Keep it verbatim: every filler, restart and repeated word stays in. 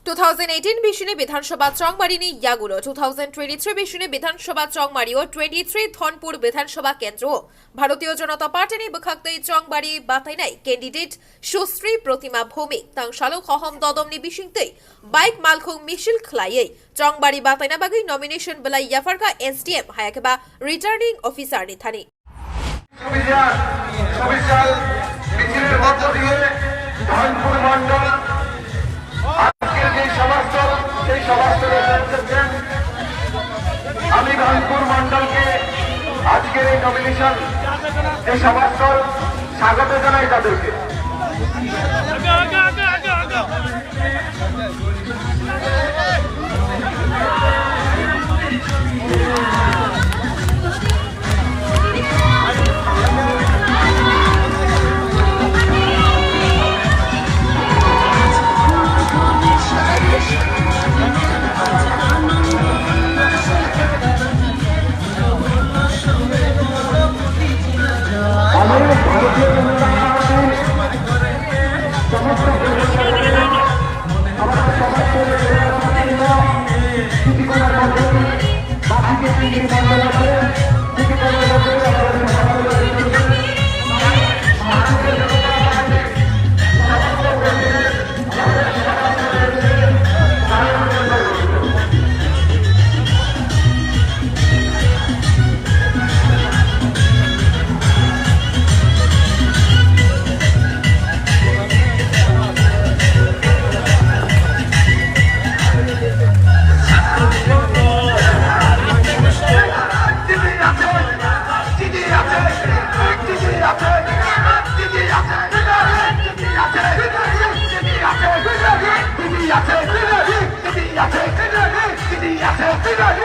Two thousand eighteen bisini Bidhan Sabha Chongbarini yagulo two thousand twenty-three bisini Bidhan Sabha Chongbario twenty-three Thonpur Bidhan Sabha Kendro Bharatiya Janata Party ni bwkhaktwi Chongbari batainai candidate Sushri Protima Bhowmik tangsalu Hohom Dodomni bisingtwi bike malkhung misil khlaiwi Chongbari bataina bagwi nomination belai yapharkha S D M hayakhe ba returning officer ni thani. সুবিচার, সুবিচার মিছিলের মধ্য দিয়ে ধনপুর মণ্ডল আজকের যে সভাস্থল, সেই সভাস্থলে পৌঁছেছেন। আমি ধনপুর মণ্ডলকে আজকের এই নমিনেশন যে সভাস্থল স্বাগত জানাই তাদেরকে।